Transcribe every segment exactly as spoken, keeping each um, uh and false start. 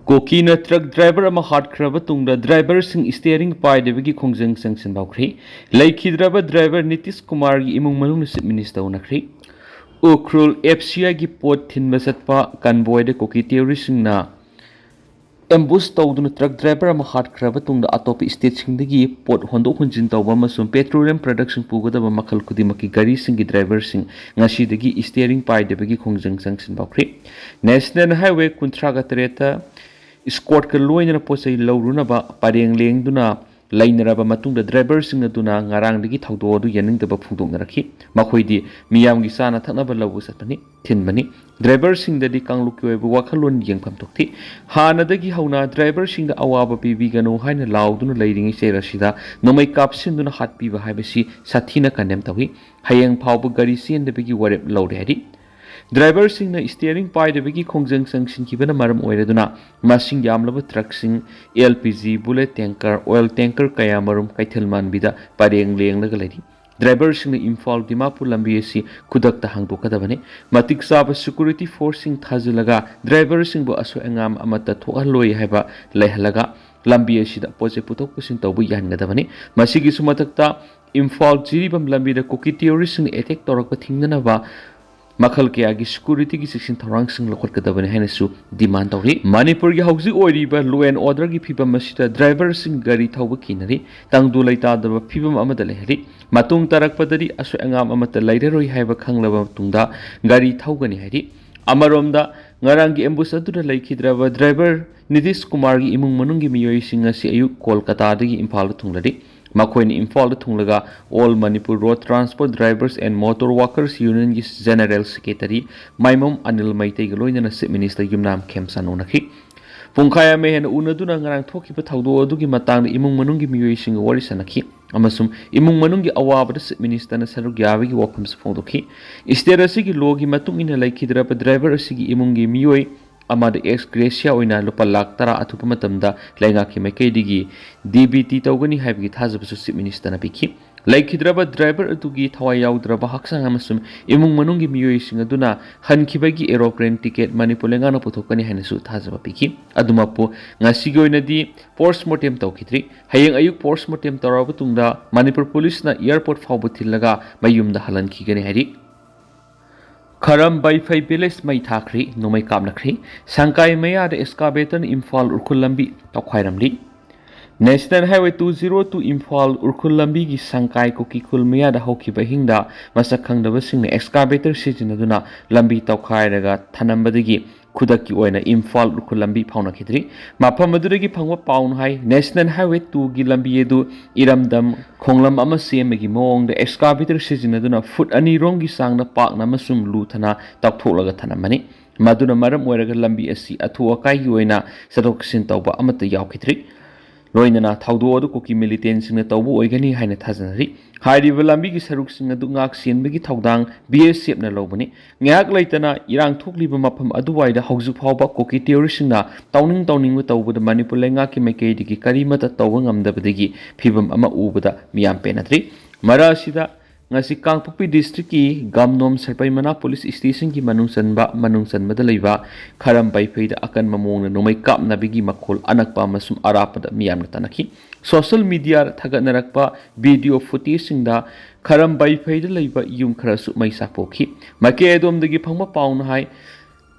ꯀꯣꯀꯤꯅ truck driver ꯑꯃ ꯍꯥꯠꯈ꯭ꯔꯕ ꯇꯨꯡꯗ ꯗ꯭ꯔꯥꯏꯚꯔꯁꯤꯡ ꯁ꯭ꯇꯤꯌꯔꯤꯡ ꯄꯥꯏꯗꯕꯒꯤ ꯈꯣꯡꯖꯪ ꯆꯪꯁꯤꯟ ꯐꯥꯎꯈ꯭ꯔꯤ꯫ ꯂꯩꯈꯤꯗ꯭ꯔꯕ ꯗ꯭ꯔꯥꯏꯚꯔ ꯅꯤꯇꯤꯁ ꯀꯨꯃꯥꯔꯒꯤ ꯏꯃꯨꯡ ꯃꯅꯨꯡꯅ ꯆꯤꯞ ꯃꯤꯅꯤꯁꯇꯔ ꯎꯅꯈ꯭ꯔꯤ꯫ ꯎꯈ꯭ꯔꯨꯜ ꯑꯦꯐ ꯁꯤ ꯑꯥꯏꯒꯤ ꯄꯣꯠ ꯊꯤꯟꯕ ꯆꯠꯄ ꯀꯟꯕꯣꯏꯗ ꯀꯣꯀꯤ ꯇꯦꯔꯣꯔꯤꯁꯁꯤꯡꯅ ꯑꯦꯝꯕꯨꯁ ꯇꯧꯗꯨꯅ ꯇ꯭ꯔꯛ ꯗ꯭ꯔꯥꯏꯚꯔ ꯑꯃ ꯍꯥꯠꯈ꯭ꯔꯕ ꯇꯨꯡꯗ ꯑꯇꯣꯞꯄ ꯁ꯭ꯇꯦꯠꯁꯤꯡꯗꯒꯤ ꯄꯣꯠ ꯍꯣꯟꯗꯣꯛ ꯍꯣꯟꯖꯤꯟ ꯇꯧꯕ ꯑꯃꯁꯨꯡ ꯄꯦꯇ꯭ꯔꯣꯂꯤꯌꯝ ꯄ꯭ꯔꯗꯛꯁꯤꯡ ꯄꯨꯒꯗꯕ ꯃꯈꯜ ꯈꯨꯗꯤꯡꯃꯛꯀꯤ ꯒꯥꯔꯤꯁꯤꯡꯒꯤ ꯗ꯭ꯔꯥꯏꯚꯔꯁꯤꯡ ꯉꯁꯤꯗꯒꯤ ꯁ꯭ꯇꯤꯌꯔꯤꯡ ꯄꯥꯏꯗꯕꯒꯤ ꯈꯣꯡꯖꯪ ꯆꯪꯁꯤꯟ ꯐꯥꯎꯈ꯭ꯔꯤ꯫ ꯅꯦꯁꯅꯦꯜ ꯍꯥꯏꯋꯦ ꯀꯨꯟꯊ꯭ꯔꯥꯒ ꯇꯔꯦꯠꯇ ꯏꯁꯀꯣꯔꯠꯀ ꯂꯣꯏꯅꯅ ꯄꯣꯠ ꯆꯩ ꯂꯧꯔꯨꯅꯕ ꯄꯔꯦꯡ ꯂꯦꯡꯗꯨꯅ ꯂꯩꯅꯔꯕ ꯃꯇꯨꯡꯗ ꯗ꯭ꯔꯥꯏꯚꯔꯁꯤꯡ ꯑꯗꯨꯅ ꯉꯔꯥꯡꯗꯒꯤ ꯊꯧꯗꯣꯛ ꯑꯗꯨ ꯌꯥꯅꯤꯡꯗꯕ ꯐꯣꯡꯗꯣꯛꯅꯔꯛꯈꯤ꯫ ꯃꯈꯣꯏꯗꯤ ꯃꯤꯌꯥꯝꯒꯤ ꯆꯥꯅ ꯊꯛꯅꯕ ꯂꯧꯕ ꯆꯠꯄꯅꯤ, ꯊꯤꯟꯕꯅꯤ꯫ ꯗ꯭ꯔꯥꯏꯚꯔꯁꯤꯡꯗꯗꯤ ꯀꯥꯡꯂꯨꯞꯀꯤ ꯑꯣꯏꯕ ꯋꯥꯈꯜꯂꯣꯟ ꯌꯦꯡꯐꯝ ꯊꯣꯛꯇꯦ꯫ ꯍꯥꯟꯅꯗꯒꯤ ꯍꯧꯅ ꯗ꯭ꯔꯥꯏꯚꯔꯁꯤꯡꯗ ꯑꯋꯥꯕ ꯄꯤꯕꯤꯒꯅꯨ ꯍꯥꯏꯅ ꯂꯥꯎꯗꯨꯅ ꯂꯩꯔꯤꯉꯩ ꯆꯩꯔ ꯑꯁꯤꯗ ꯅꯣꯡꯃꯩ ꯀꯥꯞꯁꯤꯟꯗꯨꯅ ꯍꯥꯠꯄꯤꯕ ꯍꯥꯏꯕꯁꯤ ꯁꯥꯊꯤꯅ ꯀꯟꯗꯦꯝ ꯇꯧꯏ꯫ ꯍꯌꯦꯡ ꯐꯥꯎꯕ ꯒꯥꯔꯤ ꯆꯦꯟꯗꯕꯒꯤ ꯋꯥꯔꯦꯞ ꯂꯧꯔꯦ ꯍꯥꯏꯔꯤ꯫ ꯗ꯭ꯔꯥꯏꯚꯔꯁꯤꯡꯅ ꯁ꯭ꯇꯤꯌꯔꯤꯡ ꯄꯥꯏꯗꯕꯒꯤ ꯈꯣꯡꯖꯪ ꯆꯪꯁꯤꯟꯈꯤꯕꯅ ꯃꯔꯝ ꯑꯣꯏꯔꯗꯨꯅ ꯃꯁꯤꯡ ꯌꯥꯝꯂꯕ ꯇ꯭ꯔꯛꯁꯤꯡ, L P G, bullet tanker, oil tanker ꯀꯌꯥꯃꯔꯨꯝ ꯀꯩꯊꯦꯜ ꯃꯥꯟꯕꯤꯗ ꯄꯔꯦꯡ ꯂꯦꯡꯂꯒ ꯂꯩꯔꯤ꯫ ꯗ꯭ꯔꯥꯏꯚꯔꯁꯤꯡꯅ ꯏꯝꯐꯥꯜ ꯗꯤꯃꯥꯄꯨꯔ ꯂꯝꯕꯤ ꯑꯁꯤ ꯈꯨꯗꯛꯇ ꯍꯥꯡꯗꯣꯛꯀꯗꯕꯅꯤ꯫ ꯃꯇꯤꯛ ꯆꯥꯕ ꯁꯦꯀ꯭ꯌꯨꯔꯤꯇꯤ ꯐꯣꯔꯁꯁꯤꯡ ꯊꯥꯖꯤꯜꯂꯒ ꯗ꯭ꯔꯥꯏꯚꯔꯁꯤꯡꯕꯨ ꯑꯁꯣꯏ ꯑꯉꯥꯝ ꯑꯃꯠꯇ ꯊꯣꯛꯍꯜꯂꯣꯏ ꯍꯥꯏꯕ ꯂꯩꯍꯜꯂꯒ ꯂꯝꯕꯤ ꯑꯁꯤꯗ ꯄꯣꯠ ꯆꯩ ꯄꯨꯊꯣꯛ ꯄꯨꯁꯤꯟ ꯇꯧꯕ ꯌꯥꯍꯟꯒꯗꯕꯅꯤ꯫ ꯃꯁꯤꯒꯤꯁꯨ ꯃꯊꯛꯇ ꯏꯝꯐꯥꯜ ꯖꯤꯔꯤꯕꯥꯝ ꯂꯝꯕꯤꯗ ꯀꯨꯀꯤ ꯇꯦꯔꯣꯔꯤꯁꯁꯤꯡꯅ ꯑꯦꯇꯦꯛ ꯇꯧꯔꯛꯄ ꯊꯤꯡꯅꯅꯕ ꯃꯈꯜ ꯀꯌꯥꯒꯤ ꯁꯦꯀ꯭ꯌꯨꯔꯤꯇꯤꯒꯤ ꯆꯦꯛꯁꯤꯟ ꯊꯧꯔꯥꯡꯁꯤꯡ ꯂꯧꯈꯠꯀꯗꯕꯅꯤ ꯍꯥꯏꯅꯁꯨ ꯗꯤꯃꯥꯟ ꯇꯧꯔꯤ꯫ ꯃꯅꯤꯄꯨꯔꯒꯤ ꯍꯧꯖꯤꯛ ꯑꯣꯏꯔꯤꯕ ꯂꯣ ꯑꯦꯟ ꯑꯣꯔꯗꯔꯒꯤ ꯐꯤꯕꯝ ꯑꯁꯤꯗ ꯗ꯭ꯔꯥꯏꯚꯔꯁꯤꯡ ꯒꯥꯔꯤ ꯊꯧꯕ ꯀꯤꯅꯔꯤ, ꯇꯪꯗꯨ ꯂꯩꯇꯥꯗꯕ ꯐꯤꯕꯝ ꯑꯃꯗ ꯂꯩꯍꯜꯂꯤ꯫ ꯃꯇꯨꯡ ꯇꯥꯔꯛꯄꯗꯗꯤ ꯑꯁꯣꯏ ꯑꯉꯥꯝ ꯑꯃꯠꯇ ꯂꯩꯔꯔꯣꯏ ꯍꯥꯏꯕ ꯈꯪꯂꯕ ꯃꯇꯨꯡꯗ ꯒꯥꯔꯤ ꯊꯧꯒꯅꯤ ꯍꯥꯏꯔꯤ꯫ ꯑꯃꯔꯣꯝꯗ, ꯉꯔꯥꯡꯒꯤ ꯑꯦꯝꯕꯨꯁ ꯑꯗꯨꯗ ꯂꯩꯈꯤꯗ꯭ꯔꯕ ꯗ꯭ꯔꯥꯏꯚꯔ ꯅꯤꯇꯤꯁ ꯀꯨꯃꯥꯔꯒꯤ ꯏꯃꯨꯡ ꯃꯅꯨꯡꯒꯤ ꯃꯤꯑꯣꯏꯁꯤꯡ ꯉꯁꯤ ꯑꯌꯨꯛ ꯀꯣꯜꯀꯇꯥꯗꯒꯤ ꯏꯝꯐꯥꯜꯗ ꯊꯨꯡꯂꯔꯤ꯫ ꯃꯈꯣꯏꯅ ꯏꯝꯐꯥꯜꯗ ꯊꯨꯡꯂꯒ All Manipur Road Transport Drivers and Motor Workers Unionꯒꯤ ꯖꯦꯅꯔꯦꯜ ꯁꯦꯀ꯭ꯔꯦꯇꯔꯤ ꯃꯥꯏꯃꯣꯝ ꯑꯅꯤꯜ ꯃꯩꯇꯩꯒ ꯂꯣꯏꯅꯅ ꯆꯤꯞ ꯃꯤꯅꯤꯁꯇꯔ ꯌꯨꯝꯅꯥꯝ ꯈꯦꯝꯆꯥꯟ ꯎꯅꯈꯤ꯫ ꯄꯨꯡꯈꯥꯏ ꯑꯃ ꯍꯦꯟꯅ ꯎꯅꯗꯨꯅ ꯉꯔꯥꯡ ꯊꯣꯛꯈꯤꯕ ꯊꯧꯗꯣꯛ ꯑꯗꯨꯒꯤ ꯃꯇꯥꯡꯗ ꯏꯃꯨꯡ ꯃꯅꯨꯡꯒꯤ ꯃꯤꯑꯣꯏꯁꯤꯡꯒ ꯋꯥꯔꯤ ꯁꯥꯟꯅꯈꯤ ꯑꯃꯁꯨꯡ ꯏꯃꯨꯡ ꯃꯅꯨꯡꯒꯤ ꯑꯋꯥꯕꯗ ꯆꯤꯞ ꯃꯤꯅꯤꯁꯇꯔꯅ ꯁꯔꯨꯛ ꯌꯥꯕꯒꯤ ꯋꯥꯐꯝꯁꯨ ꯐꯣꯡꯗꯣꯛꯈꯤ꯫ ꯁ꯭ꯇꯦꯠ ꯑꯁꯤꯒꯤ ꯂꯣꯒꯤ ꯃꯇꯨꯡ ꯏꯟꯅ ꯂꯩꯈꯤꯗ꯭ꯔꯕ ꯗ꯭ꯔꯥꯏꯚꯔ ꯑꯁꯤꯒꯤ ꯏꯃꯨꯡꯒꯤ ꯃꯤꯑꯣꯏ ꯑꯃꯗ ꯑꯦꯛꯁ ꯒ꯭ꯔꯦꯁꯤꯌꯥ ꯑꯣꯏꯅ ꯂꯨꯄꯥ ꯂꯥꯈ ꯇꯔꯥ ꯑꯊꯨꯕ ꯃꯇꯝꯗ ꯂꯩꯉꯥꯛꯀꯤ ꯃꯥꯏꯀꯩꯗꯒꯤ ꯗꯤ ꯕꯤ ꯇꯤ ꯇꯧꯒꯅꯤ ꯍꯥꯏꯕꯒꯤ ꯊꯥꯖꯕꯁꯨ ꯆꯤꯞ ꯃꯤꯅꯤꯁꯇꯔꯅ ꯄꯤꯈꯤ꯫ ꯂꯩꯈꯤꯗ꯭ꯔꯕ ꯗ꯭ꯔꯥꯏꯚꯔ ꯑꯗꯨꯒꯤ ꯊꯋꯥꯏ ꯌꯥꯎꯗ꯭ꯔꯕ ꯍꯛꯆꯥꯡ ꯑꯃꯁꯨꯡ ꯏꯃꯨꯡ ꯃꯅꯨꯡꯒꯤ ꯃꯤꯑꯣꯏꯁꯤꯡ ꯑꯗꯨꯅ ꯍꯟꯈꯤꯕꯒꯤ ꯑꯦꯔꯣꯄ꯭ꯂꯦꯟ ꯇꯤꯀꯦꯠ ꯃꯅꯤꯄꯨꯔ ꯂꯩꯉꯥꯛꯅ ꯄꯨꯊꯣꯛꯀꯅꯤ ꯍꯥꯏꯅꯁꯨ ꯊꯥꯖꯕ ꯄꯤꯈꯤ꯫ ꯑꯗꯨꯃꯛꯄꯨ, ꯉꯁꯤꯒꯤ ꯑꯣꯏꯅꯗꯤ ꯄꯣꯁꯃꯣꯔꯇꯦꯝ ꯇꯧꯈꯤꯗ꯭ꯔꯤ꯫ ꯍꯌꯦꯡ ꯑꯌꯨꯛ ꯄꯣꯁꯃꯣꯔꯇꯦꯝ ꯇꯧꯔꯕ ꯇꯨꯡꯗ ꯃꯅꯤꯄꯨꯔ ꯄꯨꯂꯤꯁꯅ ꯑꯦꯌꯔꯄꯣꯔꯠ ꯐꯥꯎꯕ ꯊꯤꯜꯂꯒ ꯃꯌꯨꯝꯗ ꯍꯜꯍꯟꯈꯤꯒꯅꯤ ꯍꯥꯏꯔꯤ꯫ ꯈꯔꯝ ꯕꯩꯐꯩ ꯚꯤꯂꯦꯖ ꯃꯩ ꯊꯥꯈ꯭ꯔꯤ, ꯅꯣꯡꯃꯩ ꯀꯥꯞꯅꯈ꯭ꯔꯤ꯫ ꯁꯪꯀꯥꯏ ꯃꯌꯥꯗ ꯑꯦꯛꯁꯀꯥꯚꯦꯇꯔꯅ ꯏꯝꯐꯥꯜ ꯎꯈ꯭ꯔꯨꯜ ꯂꯝꯕꯤ ꯇꯧꯈꯥꯏꯔꯝꯂꯤ꯫ National highway two zero two Imphal Ukhrul ꯂꯝꯕꯤꯒꯤ ꯁꯪꯀꯥꯏ ꯀꯨꯀꯤ ꯈꯨꯜ ꯃꯌꯥꯗ ꯍꯧꯈꯤꯕ ꯑꯍꯤꯡꯗ ꯃꯁꯛ ꯈꯪꯗꯕꯁꯤꯡꯅ ꯑꯦꯛꯁꯀꯥꯚꯦꯇꯔ ꯁꯤꯖꯤꯟꯅꯗꯨꯅ ꯂꯝꯕꯤ ꯇꯧꯈꯥꯏꯔꯒ ꯊꯅꯝꯕꯗꯒꯤ ꯈꯨꯗꯛꯀꯤ ꯑꯣꯏꯅ ꯏꯝꯐꯥꯜ ꯎꯈ꯭ꯔꯨꯜ ꯂꯝꯕꯤ ꯐꯥꯎꯅꯈꯤꯗ꯭ꯔꯤ꯫ ꯃꯐꯝ ꯑꯗꯨꯗꯒꯤ ꯐꯪꯕ ꯄꯥꯎꯅ ꯍꯥꯏ, ꯅꯦꯁꯅꯦꯜ ꯍꯥꯏꯋꯦ twoꯒꯤ ꯂꯝꯕꯤ ꯑꯗꯨ ꯏꯔꯝꯗꯝ ꯈꯣꯡꯂꯝ ꯑꯃ ꯁꯦꯝꯕꯒꯤ ꯃꯑꯣꯡꯗ ꯑꯦꯛꯁꯀꯥꯚꯦꯇꯔ ꯁꯤꯖꯤꯟꯅꯗꯨꯅ ꯐꯨꯠ ꯑꯅꯤ ꯔꯣꯝꯒꯤ ꯆꯥꯡꯗ ꯄꯥꯛꯅ ꯑꯃꯁꯨꯡ ꯂꯨꯊꯅ ꯇꯧꯊꯣꯛꯂꯒ ꯊꯅꯝꯕꯅꯤ꯫ ꯃꯗꯨꯅ ꯃꯔꯝ ꯑꯣꯏꯔꯒ ꯂꯝꯕꯤ ꯑꯁꯤ ꯑꯊꯨ ꯑꯀꯥꯏꯒꯤ ꯑꯣꯏꯅ ꯆꯠꯊꯣꯛ ꯆꯠꯁꯤꯟ ꯇꯧꯕ ꯑꯃꯠꯇ ꯌꯥꯎꯈꯤꯗ꯭ꯔꯤ꯫ ꯂꯣꯏꯅꯅ ꯊꯧꯗꯣꯛ ꯑꯗꯨ ꯀꯨꯀꯤ ꯃꯤꯂꯤꯇꯦꯟꯁꯤꯡꯅ ꯇꯧꯕ ꯑꯣꯏꯒꯅꯤ ꯍꯥꯏꯅ ꯊꯥꯖꯅꯔꯤ꯫ ꯍꯥꯏꯔꯤꯕ ꯂꯝꯕꯤꯒꯤ ꯁꯔꯨꯛꯁꯤꯡ ꯑꯗꯨ ꯉꯥꯛ ꯁꯦꯟꯕꯒꯤ ꯊꯧꯗꯥꯡ BSFꯅ ꯂꯧꯕꯅꯤ꯫ ꯉꯥꯏꯍꯥꯛ ꯂꯩꯇꯅ ꯏꯔꯥꯡ ꯊꯣꯛꯂꯤꯕ ꯃꯐꯝ ꯑꯗꯨꯋꯥꯏꯗ ꯍꯧꯖꯤꯛ ꯐꯥꯎꯕ ꯀꯨꯀꯤ ꯇꯦꯔꯣꯔꯤꯁꯁꯤꯡꯅ ꯇꯧꯅꯤꯡ ꯇꯧꯅꯤꯡꯕ ꯇꯧꯕꯗ ꯃꯅꯤꯄꯨꯔ ꯂꯩꯉꯥꯛꯀꯤ ꯃꯥꯏꯀꯩꯗꯒꯤ ꯀꯔꯤꯃꯠꯇ ꯇꯧꯕ ꯉꯝꯗꯕꯗꯒꯤ ꯐꯤꯕꯝ ꯑꯃ ꯎꯕꯗ ꯃꯤꯌꯥꯝ ꯄꯦꯟꯅꯗ꯭ꯔꯤ꯫ ꯃꯔꯛ ꯑꯁꯤꯗ, ꯉꯁꯤ ꯀꯥꯡꯄꯣꯛꯄꯤ ꯗꯤꯁꯇ꯭ꯔꯤꯛꯀꯤ ꯒꯝꯅꯣꯝ ꯁꯔꯄꯩꯃꯅꯥ ꯄꯨꯂꯤꯁ ꯁ꯭ꯇꯦꯁꯟꯒꯤ ꯃꯅꯨꯡ ꯆꯟꯕ, ꯃꯅꯨꯡ ꯆꯟꯕꯗ ꯂꯩꯕ ꯈꯔꯝ ꯕꯩꯐꯩꯗ ꯑꯀꯟꯕ ꯃꯑꯣꯡꯗ ꯅꯣꯡꯃꯩ ꯀꯥꯞꯅꯕꯒꯤ ꯃꯈꯣꯜ ꯑꯅꯛꯄ ꯑꯃꯁꯨꯡ ꯑꯔꯥꯞꯄꯗ ꯃꯤꯌꯥꯝꯅ ꯇꯥꯅꯈꯤ꯫ ꯁꯣꯁꯤꯌꯦꯜ ꯃꯤꯗꯤꯌꯥꯗ ꯊꯥꯒꯠꯅꯔꯛꯄ ꯚꯤꯗꯤꯑꯣ ꯐꯨꯇꯦꯖꯁꯤꯡꯗ ꯈꯔꯝ ꯕꯩꯐꯩꯗ ꯂꯩꯕ ꯌꯨꯝ ꯈꯔꯁꯨ ꯃꯩ ꯆꯥꯛꯄꯣꯛꯈꯤ꯫ ꯃꯥꯏꯀꯩ ꯑꯗꯣꯝꯗꯒꯤ ꯐꯪꯕ ꯄꯥꯎꯅ ꯍꯥꯏ,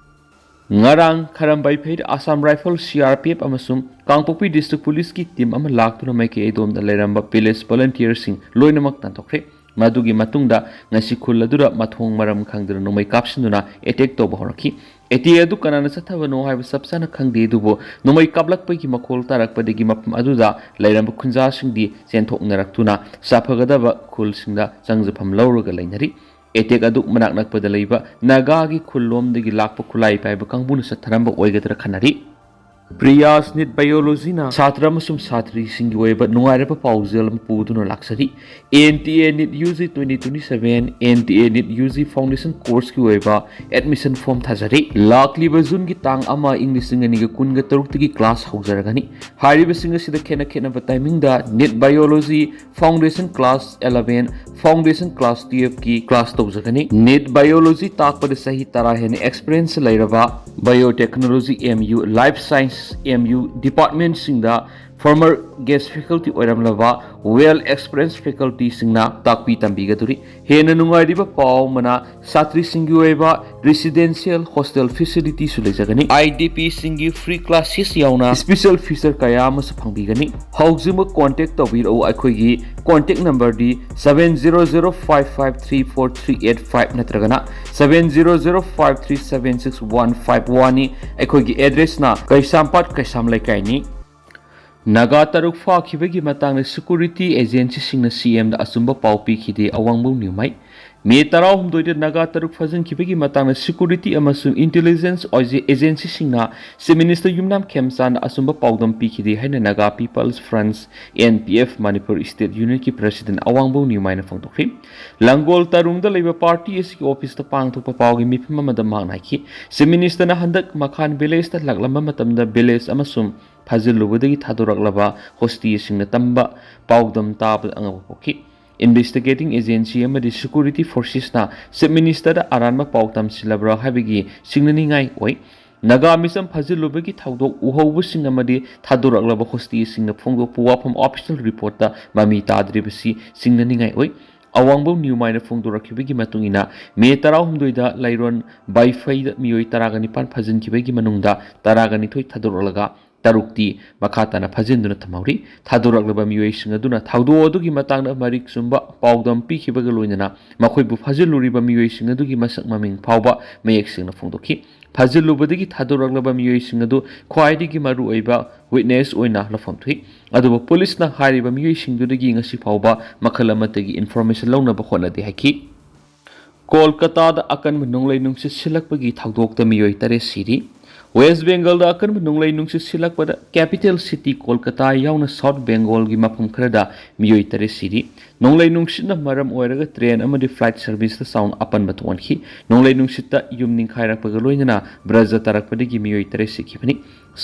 ꯉꯔꯥꯡ ꯈꯔꯝ ꯕꯩꯐꯩꯗ ꯑꯁꯥꯝ ꯔꯥꯏꯐꯜ, CRPF ꯑꯃꯁꯨꯡ ꯀꯥꯡꯄꯣꯛꯄꯤ ꯗꯤꯁꯇ꯭ꯔꯤꯛ ꯄꯨꯂꯤꯁꯀꯤ ꯇꯤꯝ ꯑꯃ ꯂꯥꯛꯇꯨꯅ ꯃꯥꯏꯀꯩ ꯑꯗꯣꯝꯗ ꯂꯩꯔꯝꯕ ꯚꯤꯂꯦꯖ ꯚꯣꯂꯨꯟꯇꯤꯌꯔꯁꯤꯡ ꯂꯣꯏꯅꯃꯛ ꯇꯥꯟꯊꯣꯛꯈ꯭ꯔꯦ꯫ ꯃꯗꯨꯒꯤ ꯃꯇꯨꯡꯗ ꯉꯁꯤ ꯈꯨꯜ ꯑꯗꯨꯗ ꯃꯊꯣꯡ ꯃꯔꯝ ꯈꯪꯗꯅ ꯅꯣꯡꯃꯩ ꯀꯥꯞꯁꯤꯟꯗꯨꯅ ꯑꯦꯇꯦꯛ ꯇꯧꯕ ꯍꯧꯔꯛꯈꯤ꯫ ꯑꯦꯇꯦꯛ ꯑꯗꯨ ꯀꯅꯥꯅ ꯆꯠꯊꯕꯅꯣ ꯍꯥꯏꯕ ꯆꯞ ꯆꯥꯅ ꯈꯪꯗꯦ, ꯑꯗꯨꯕꯨ ꯅꯣꯡꯃꯩ ꯀꯥꯞꯂꯛꯄꯒꯤ ꯃꯈꯣꯜ ꯇꯥꯔꯛꯄꯗꯒꯤ ꯃꯐꯝ ꯑꯗꯨꯗ ꯂꯩꯔꯝꯕ ꯈꯨꯟꯖꯥꯁꯤꯡꯗꯤ ꯆꯦꯟꯊꯣꯛꯅꯔꯛꯇꯨꯅ ꯆꯥꯐꯒꯗꯕ ꯈꯨꯜꯁꯤꯡꯗ ꯆꯪꯖꯐꯝ ꯂꯧꯔꯒ ꯂꯩꯅꯔꯤ꯫ ꯑꯦꯇꯦꯛ ꯑꯗꯨ ꯃꯅꯥꯛ ꯅꯛꯄꯗ ꯂꯩꯕ ꯅꯥꯒꯥꯒꯤ ꯈꯨꯜꯂꯣꯝꯗꯒꯤ ꯂꯥꯛꯄ ꯈꯨꯠꯂꯥꯏ ꯄꯥꯏꯕ ꯀꯥꯡꯕꯨꯅ ꯆꯠꯊꯔꯝꯕ ꯑꯣꯏꯒꯗ꯭ꯔꯥ ꯈꯟꯅꯔꯤ꯫ ꯄ꯭ꯔꯤꯌꯥꯁ ꯅꯤꯠ ꯕꯥꯏꯑꯣꯂꯣꯖꯤꯅ ꯁꯥꯇ꯭ꯔ ꯑꯃꯁꯨꯡ ꯁꯥꯇ꯭ꯔꯤꯁꯤꯡꯒꯤ ꯑꯣꯏꯕ ꯅꯨꯡꯉꯥꯏꯔꯕ ꯄꯥꯎꯖꯦꯜ ꯑꯃ ꯄꯨꯗꯨꯅ ꯂꯥꯛꯆꯔꯤ꯫ N T A NEET U G twenty twenty seven, N T A NEET U G foundation ꯀꯣꯔꯁꯀꯤ ꯑꯣꯏꯕ ꯑꯦꯗꯃꯤꯁꯟ ꯐꯣꯔꯝ ꯊꯥꯖꯔꯤ꯫ ꯂꯥꯛꯂꯤꯕ ꯖꯨꯟꯒꯤ ꯇꯥꯡ ꯑꯃ, ꯏꯪ ꯂꯤꯁꯤꯡ ꯑꯅꯤꯒ ꯀꯨꯟꯒ ꯇꯔꯨꯛꯇꯒꯤ ꯀ꯭ꯂꯥꯁ ꯍꯧꯖꯔꯒꯅꯤ꯫ ꯍꯥꯏꯔꯤꯕꯁꯤꯡ ꯑꯁꯤꯗ ꯈꯦꯠꯅ ꯈꯦꯠꯅꯕ ꯇꯥꯏꯃꯤꯡꯗ NEET biology foundation class eleven, foundation class twelve ꯀꯤ ꯀ꯭ꯂꯥꯁ ꯇꯧꯖꯒꯅꯤ꯫ ꯅꯤꯠ ꯕꯥꯏꯑꯣꯂꯣꯖꯤ ꯇꯥꯛꯄꯗ ꯆꯍꯤ ꯇꯔꯥ ꯍꯦꯟꯅ ꯑꯦꯛꯁꯄꯤꯔꯤꯌꯦꯟꯁ ꯂꯩꯔꯕ, biotechnology M U, life science M U ꯗꯤꯄꯥꯔꯠꯃꯦꯟꯁꯤꯡꯗ ꯐꯣꯔꯃꯔ ꯒꯦꯁ ꯐꯦꯀꯜꯇꯤ ꯑꯣꯏꯔꯝꯂꯕ ꯋꯦꯜ ꯑꯦꯛꯁꯄꯤꯔꯤꯌꯦꯟꯁ ꯐꯦꯀꯜꯇꯤꯁꯤꯡꯅ ꯇꯥꯛꯄꯤ ꯇꯝꯕꯤꯒꯗꯧꯔꯤ꯫ ꯍꯦꯟꯅ ꯅꯨꯡꯉꯥꯏꯔꯤꯕ ꯄꯥꯎ ꯑꯃꯅ, ꯁꯥꯇ꯭ꯔꯤꯁꯤꯡꯒꯤ ꯑꯣꯏꯕ ꯔꯦꯁꯤꯗꯦꯟꯁꯤꯌꯦꯜ ꯍꯣꯁꯇꯦꯜ ꯐꯦꯁꯤꯂꯤꯇꯤꯁꯨ ꯂꯩꯖꯒꯅꯤ꯫ ꯑꯥꯏ ꯗꯤ ꯄꯤꯁꯤꯡꯒꯤ ꯐ꯭ꯔꯤ ꯀ꯭ꯂꯥꯁꯦꯁ ꯌꯥꯎꯅ ꯁ꯭ꯄꯦꯁꯦꯜ ꯐꯤꯆꯔ ꯀꯌꯥ ꯑꯃꯁꯨ ꯐꯪꯕꯤꯒꯅꯤ꯫ ꯍꯧꯖꯤꯛꯃꯛ ꯀꯣꯟꯇꯦꯛ ꯇꯧꯕꯤꯔꯛꯎ ꯑꯩꯈꯣꯏꯒꯤ contact ꯅꯝꯕꯔꯗꯤ seven zero zero five five three four three eight five ꯅꯠꯇ꯭ꯔꯒꯅ seven zero zero five three seven six one five one ꯅꯤ꯫ ꯑꯩꯈꯣꯏꯒꯤ ꯑꯦꯗ꯭ꯔꯦꯁꯅ ꯀꯩꯁꯥꯝꯄꯥꯠ ꯀꯩꯁꯥꯝ ꯂꯩꯀꯥꯏꯅꯤ꯫ ꯅꯥꯒꯥ ꯇꯔꯨꯛ ꯐꯥꯈꯤꯕꯒꯤ ꯃꯇꯥꯡꯗ ꯁꯦꯀ꯭ꯌꯨꯔꯤꯇꯤ ꯑꯦꯖꯦꯟꯁꯤꯁꯤꯡꯅ ꯁꯤ ꯑꯦꯝꯗ ꯑꯆꯨꯝꯕ ꯄꯥꯎ ꯄꯤꯈꯤꯗꯦ, ꯑꯋꯥꯡꯕꯝ ꯅ꯭ꯌꯨꯃꯥꯏ꯫ ꯃꯦ ꯇꯔꯥꯍꯨꯝꯗꯣꯏꯗ ꯅꯥꯒꯥ ꯇꯔꯨꯛ ꯐꯥꯖꯤꯟꯈꯤꯕꯒꯤ ꯃꯇꯥꯡꯗ ꯁꯦꯀ꯭ꯌꯨꯔꯤꯇꯤ ꯑꯃꯁꯨꯡ ꯏꯟꯇꯦꯂꯤꯖꯦꯟꯁ ꯑꯣꯏꯖ-, ꯑꯦꯖꯦꯟꯁꯤꯁꯤꯡꯅ ꯆꯤꯐ ꯃꯤꯅꯤꯁꯇꯔ ꯌꯨꯝꯅꯥꯝ ꯈꯦꯝꯆꯥꯟꯗ ꯑꯆꯨꯝꯕ ꯄꯥꯎꯗꯝ ꯄꯤꯈꯤꯗꯦ ꯍꯥꯏꯅ Naga people's front, N P F, Manipur state ꯌꯨꯅꯤꯌꯟꯒꯤ ꯄ꯭ꯔꯦꯁꯤꯗꯦꯟꯠ ꯑꯋꯥꯡꯕꯝ ꯅ꯭ꯌꯨꯃꯥꯏꯅ ꯐꯣꯡꯗꯣꯛꯈꯤ꯫ ꯂꯪꯒꯣꯜ ꯇꯔꯨꯡꯗ ꯂꯩꯕ ꯄꯥꯔꯇꯤ ꯑꯁꯤꯒꯤ ꯑꯣꯐꯤꯁꯇ ꯄꯥꯡꯊꯣꯛꯄ ꯄꯥꯎꯒꯤ ꯃꯤꯐꯝ ꯑꯃꯗ ꯃꯍꯥꯛꯅ ꯍꯥꯏꯈꯤ, ꯆꯤꯐ ꯃꯤꯅꯤꯁꯇꯔꯅ ꯍꯟꯗꯛ ꯃꯈꯥꯟ ꯚꯤꯂꯦꯖꯇ ꯂꯥꯛꯂꯝꯕ ꯃꯇꯝꯗ ꯚꯤꯂꯦꯖ ꯑꯃꯁꯨꯡ ꯐꯥꯖꯤꯜꯂꯨꯕꯗꯒꯤ ꯊꯥꯗꯣꯔꯛꯂꯕ ꯍꯣꯁꯇꯦꯜꯁꯤꯡꯅ ꯇꯝꯕ ꯄꯥꯎꯗꯝ ꯇꯥꯕꯗ ꯑꯉꯛꯄ ꯄꯣꯛꯈꯤ꯫ ꯏꯟꯚꯦꯁꯇꯤꯒꯦꯇꯤꯡ ꯑꯦꯖꯦꯟꯁꯤ ꯑꯃꯗꯤ ꯁꯦꯀ꯭ꯌꯨꯔꯤꯇꯤ ꯐꯣꯔꯁꯦꯁꯅ ꯆꯤꯐ ꯃꯤꯅꯤꯁꯇꯔꯗ ꯑꯔꯥꯟꯕ ꯄꯥꯎ ꯇꯝꯁꯤꯜꯂꯕ꯭ꯔꯥ ꯍꯥꯏꯕꯒꯤ ꯁꯤꯡꯅꯅꯤꯡꯉꯥꯏ ꯑꯣꯏ꯫ ꯅꯥꯒꯥ ꯃꯤꯆꯝ ꯐꯥꯖꯤꯜꯂꯨꯕꯒꯤ ꯊꯧꯗꯣꯛ ꯎꯍꯧꯕꯁꯤꯡ ꯑꯃꯗꯤ ꯊꯥꯗꯣꯔꯛꯂꯕ ꯍꯣꯁꯇꯦꯜꯁꯤꯡꯅ ꯐꯣꯡꯗꯣꯛꯄ ꯋꯥꯐꯝ ꯑꯣꯐꯤꯁꯤꯌꯦꯜ ꯔꯤꯄꯣꯔꯠꯇ ꯃꯃꯤ ꯇꯥꯗ꯭ꯔꯤꯕꯁꯤ ꯁꯤꯡꯅꯅꯤꯡꯉꯥꯏ ꯑꯣꯏ꯫ ꯑꯋꯥꯡꯕꯝ ꯅ꯭ꯌꯨꯃꯥꯏꯅ ꯐꯣꯡꯗꯣꯔꯛꯈꯤꯕꯒꯤ ꯃꯇꯨꯡ ꯏꯟꯅ, ꯃꯦ ꯇꯔꯥꯍꯨꯝꯗꯣꯏꯗ ꯂꯥꯏꯔꯣꯟ ꯕꯥꯏꯐꯩꯗ ꯃꯤꯑꯣꯏ ꯇꯔꯥꯒ ꯅꯤꯄꯥꯟ ꯐꯥꯖꯤꯟꯈꯤꯕꯒꯤ ꯃꯅꯨꯡꯗ ꯇꯔꯥꯒ ꯅꯤꯊꯣꯏ ꯊꯥꯗꯣꯔꯛꯂꯒ ꯇꯔꯨꯛꯇꯤ ꯃꯈꯥ ꯇꯥꯅ ꯐꯥꯖꯤꯟꯗꯨꯅ ꯊꯝꯍꯧꯔꯤ꯫ ꯊꯥꯗꯣꯔꯛꯂꯕ ꯃꯤꯑꯣꯏꯁꯤꯡ ꯑꯗꯨꯅ ꯊꯧꯗꯣꯛ ꯑꯗꯨꯒꯤ ꯃꯇꯥꯡꯗ ꯃꯔꯤꯛ ꯆꯨꯝꯕ ꯄꯥꯎꯗꯝ ꯄꯤꯈꯤꯕꯒ ꯂꯣꯏꯅꯅ ꯃꯈꯣꯏꯕꯨ ꯐꯥꯖꯤꯜꯂꯨꯔꯤꯕ ꯃꯤꯑꯣꯏꯁꯤꯡ ꯑꯗꯨꯒꯤ ꯃꯁꯛ ꯃꯃꯤꯡ ꯐꯥꯎꯕ ꯃꯌꯦꯛ ꯁꯦꯡꯅ ꯐꯣꯡꯗꯣꯛꯈꯤ꯫ ꯐꯥꯖꯤꯜꯂꯨꯕꯗꯒꯤ ꯊꯥꯗꯣꯔꯛꯂꯕ ꯃꯤꯑꯣꯏꯁꯤꯡ ꯑꯗꯨ ꯈ꯭ꯋꯥꯏꯗꯒꯤ ꯃꯔꯨꯑꯣꯏꯕ ꯋꯤꯠꯅꯦꯁ ꯑꯣꯏꯅ ꯂꯧꯐꯝ ꯊꯣꯛꯏ꯫ ꯑꯗꯨꯕꯨ ꯄꯨꯂꯤꯁꯅ ꯍꯥꯏꯔꯤꯕ ꯃꯤꯑꯣꯏꯁꯤꯡꯗꯨꯗꯒꯤ ꯉꯁꯤ ꯐꯥꯎꯕ ꯃꯈꯜ ꯑꯃꯠꯇꯒꯤ ꯏꯟꯐꯣꯔꯃꯦꯁꯟ ꯂꯧꯅꯕ ꯍꯣꯠꯅꯗꯦ ꯍꯥꯏꯈꯤ꯫ ꯀꯣꯜꯀꯇꯥꯗ ꯑꯀꯟꯕ ꯅꯣꯡꯂꯩ ꯅꯨꯡꯁꯤꯠ ꯁꯤꯜꯂꯛꯄꯒꯤ ꯊꯧꯗꯣꯛꯇ ꯃꯤꯑꯣꯏ ꯇꯔꯦꯠ ꯁꯤꯔꯤ꯫ ꯋꯦꯁ꯭ꯠ ꯕꯦꯡꯒꯜꯗ ꯑꯀꯟꯕ ꯅꯣꯡꯂꯩ ꯅꯨꯡꯁꯤꯠ ꯁꯤꯠꯂꯛꯄꯗ capital city ꯀꯣꯜꯀꯇꯥ ꯌꯥꯎꯅ ꯁꯥꯎꯊ ꯕꯦꯡꯒꯣꯜꯒꯤ ꯃꯐꯝ ꯈꯔꯗ ꯃꯤꯑꯣꯏ ꯇꯔꯦꯠ ꯁꯤꯔꯤ꯫ ꯅꯣꯡꯂꯩ ꯅꯨꯡꯁꯤꯠꯅ ꯃꯔꯝ ꯑꯣꯏꯔꯒ ꯇ꯭ꯔꯦꯟ ꯑꯃꯗꯤ ꯐ꯭ꯂꯥꯏꯠ ꯁꯔꯚꯤꯁꯇ ꯆꯥꯎꯅ ꯑꯄꯟꯕ ꯊꯣꯛꯍꯟꯈꯤ꯫ ꯅꯣꯡꯂꯩ ꯅꯨꯡꯁꯤꯠꯇ ꯌꯨꯝ ꯅꯤꯡꯈꯥꯏꯔꯛꯄꯒ ꯂꯣꯏꯅꯅ ꯕ꯭ꯔꯖ ꯇꯥꯔꯛꯄꯗꯒꯤ ꯃꯤꯑꯣꯏ ꯇꯔꯦꯠ ꯁꯤꯈꯤꯕꯅꯤ꯫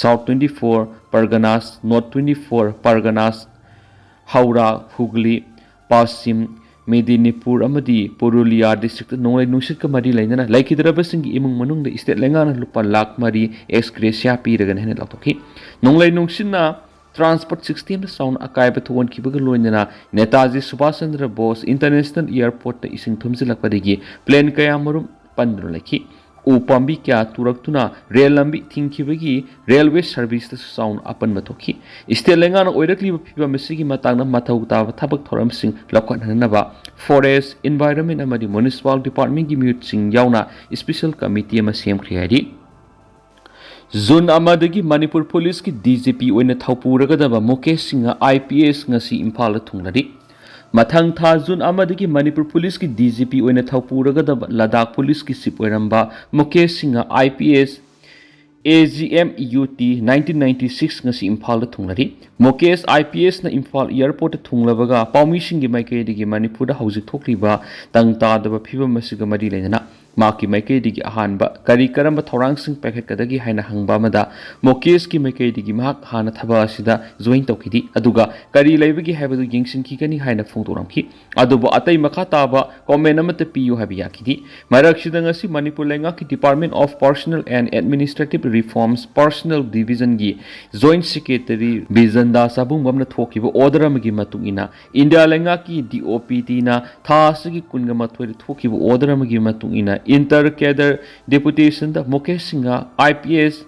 South twenty four Parganas, north twenty four Parganas, Howrah, Hooghly, Paschim, Medinipur ꯑꯃꯗꯤ ꯄꯨꯔꯨꯂꯤꯌꯥ ꯗꯤꯁꯇ꯭ꯔꯤꯛꯇ ꯅꯣꯡꯂꯩ ꯅꯨꯡꯁꯤꯠꯀ ꯃꯔꯤ ꯂꯩꯅꯅ ꯂꯩꯈꯤꯗ꯭ꯔꯕꯁꯤꯡꯒꯤ ꯏꯃꯨꯡ ꯃꯅꯨꯡꯗ ꯁ꯭ꯇꯦꯠ ꯂꯩꯉꯥꯛꯅ ꯂꯨꯄꯥ ꯂꯥꯈ ꯃꯔꯤ ex gratia ꯄꯤꯔꯒꯅꯤ ꯍꯥꯏꯅ ꯂꯥꯎꯊꯣꯛꯈꯤ꯫ ꯅꯣꯡꯂꯩ ꯅꯨꯡꯁꯤꯠꯅ ꯇ꯭ꯔꯥꯟꯁꯄꯣꯔꯠ ꯁꯤꯁꯇꯦꯝꯗ ꯆꯥꯎꯅ ꯑꯀꯥꯏꯕ ꯊꯣꯛꯍꯟꯈꯤꯕꯒ ꯂꯣꯏꯅꯅ ꯅꯦꯇꯥꯖꯤ ꯁꯨꯚꯥꯁ ꯆꯟꯗ꯭ꯔ ꯕꯣꯁ ꯏꯟꯇꯔꯅꯦꯁꯅꯦꯜ ꯑꯦꯌꯔꯄꯣꯔꯠꯇ ꯏꯁꯤꯡ ꯊꯨꯝꯖꯤꯜꯂꯛꯄꯗꯒꯤ ꯄ꯭ꯂꯦꯟ ꯀꯌꯥ ꯃꯔꯨꯝ ꯄꯟꯗꯨꯅ ꯂꯩꯈꯤ꯫ ꯎ ꯄꯥꯝꯕꯤ ꯀꯌꯥ ꯇꯨꯔꯛꯇꯨꯅ ꯔꯦꯜ ꯂꯝꯕꯤ ꯊꯤꯡꯈꯤꯕꯒꯤ ꯔꯦꯜꯋꯦ ꯁꯔꯚꯤꯁꯇꯁꯨ ꯆꯥꯎꯅ ꯑꯄꯟꯕ ꯊꯣꯛꯈꯤ꯫ ꯁ꯭ꯇꯦꯠ ꯂꯩꯉꯥꯛꯅ ꯑꯣꯏꯔꯛꯂꯤꯕ ꯐꯤꯚꯝ ꯑꯁꯤꯒꯤ ꯃꯇꯥꯡꯗ ꯃꯊꯧ ꯇꯥꯕ ꯊꯕꯛ ꯊꯧꯔꯝꯁꯤꯡ ꯂꯧꯈꯠꯅꯅꯕ ꯐꯣꯔꯦꯁ꯭ꯠ, ꯏꯟꯚꯥꯏꯔꯟꯃꯦꯟꯠ ꯑꯃꯗꯤ ꯃ꯭ꯌꯨꯅꯤꯁꯤꯄꯥꯜ ꯗꯤꯄꯥꯔꯠꯃꯦꯟꯠꯀꯤ ꯃꯤꯍꯨꯠꯁꯤꯡ ꯌꯥꯎꯅ ꯁ꯭ꯄꯦꯁꯦꯜ ꯀꯃꯤꯇꯤ ꯑꯃ ꯁꯦꯝꯈ꯭ꯔꯦ ꯍꯥꯏꯔꯤ꯫ ꯖꯨꯟ ꯑꯃꯗꯒꯤ ꯃꯅꯤꯄꯨꯔ ꯄꯨꯂꯤꯁꯀꯤ ꯗꯤ ꯖꯤ ꯄꯤ ꯑꯣꯏꯅ ꯊꯧꯄꯨꯔꯒꯗꯕ ꯃꯨꯀꯦꯁ ꯁꯤꯡꯍ ꯑꯥꯏ ꯄꯤ ꯑꯦꯁ ꯉꯁꯤ ꯏꯝꯐꯥꯜꯗ ꯊꯨꯡꯂꯔꯤ꯫ ꯃꯊꯪ ꯊꯥ ꯖꯨꯟ ꯑꯃꯗꯒꯤ ꯃꯅꯤꯄꯨꯔ ꯄꯨꯂꯤꯁꯀꯤ ꯗꯤ ꯖꯤ ꯄꯤ ꯑꯣꯏꯅ ꯊꯧꯄꯨꯔꯒꯗꯕ ꯂꯗꯥꯈ ꯄꯨꯂꯤꯁꯀꯤ ꯆꯤꯐ ꯑꯣꯏꯔꯝꯕ Mukesh Singh I P S, A G M U T nineteen ninety six ꯉꯁꯤ ꯏꯝꯐꯥꯜꯗ ꯊꯨꯡꯂꯔꯤ꯫ ꯃꯨꯀꯦꯁ ꯑꯥꯏ ꯄꯤ ꯑꯦꯁꯅ ꯏꯝꯐꯥꯜ ꯑꯦꯌꯔꯄꯣꯔꯠꯇ ꯊꯨꯡꯂꯕꯒ ꯄꯥꯎꯃꯤꯁꯤꯡꯒꯤ ꯃꯥꯏꯀꯩꯗꯒꯤ ꯃꯅꯤꯄꯨꯔꯗ ꯍꯧꯖꯤꯛ ꯊꯣꯛꯂꯤꯕ ꯇꯪ ꯇꯥꯗꯕ ꯐꯤꯚꯝ ꯑꯁꯤꯒ ꯃꯔꯤ ꯂꯩꯅꯅ ꯃꯍꯥꯛꯀꯤ ꯃꯥꯏꯀꯩꯗꯒꯤ ꯑꯍꯥꯟꯕ ꯀꯔꯤ ꯀꯔꯝꯕ ꯊꯧꯔꯥꯡꯁꯤꯡ ꯄꯥꯏꯈꯠꯀꯗꯒꯦ ꯍꯥꯏꯅ ꯍꯪꯕ ꯑꯃꯗ, ꯃꯨꯀꯦꯁꯀꯤ ꯃꯥꯏꯀꯩꯗꯒꯤ ꯃꯍꯥꯛ ꯍꯥꯟꯅ ꯊꯕꯛ ꯑꯁꯤꯗ ꯖꯣꯏꯟ ꯇꯧꯈꯤꯗꯦ, ꯑꯗꯨꯒ ꯀꯔꯤ ꯂꯩꯕꯒꯦ ꯍꯥꯏꯕꯗꯨ ꯌꯦꯡꯁꯤꯟꯈꯤꯒꯅꯤ ꯍꯥꯏꯅ ꯐꯣꯡꯗꯣꯔꯝꯈꯤ꯫ ꯑꯗꯨꯕꯨ ꯑꯇꯩ ꯃꯈꯥ ꯇꯥꯕ ꯀꯣꯃꯦꯟ ꯑꯃꯠꯇ ꯄꯤꯌꯨ ꯍꯥꯏꯕ ꯌꯥꯈꯤꯗꯦ꯫ ꯃꯔꯛꯁꯤꯗ ꯉꯁꯤ ꯃꯅꯤꯄꯨꯔ ꯂꯩꯉꯥꯛꯀꯤ Department of Personnel and Administrative Reforms Personnel Divisionꯒꯤ Joint Secretary ꯕꯤꯖꯟꯗꯥꯁ ꯑꯕꯨꯡꯕꯝꯅ ꯊꯣꯛꯈꯤꯕ ꯑꯣꯔꯗꯔ ꯑꯃꯒꯤ ꯃꯇꯨꯡ ꯏꯟꯅ, ꯏꯟꯗꯤꯌꯥ ꯂꯩꯉꯥꯛꯀꯤ ꯗꯤ ꯑꯣ ꯄꯤ ꯇꯤꯅ ꯊꯥ ꯑꯁꯤꯒꯤ ꯀꯨꯟꯒ ꯃꯥꯊꯣꯏꯗ ꯊꯣꯛꯈꯤꯕ ꯑꯣꯔꯗꯔ ꯑꯃꯒꯤ ꯃꯇꯨꯡ ꯏꯟꯅ, ꯏꯟꯇꯔ ꯀꯦꯗꯔ ꯗꯦꯄꯨꯇꯦꯁꯟꯗ Mukesh Singh I P S,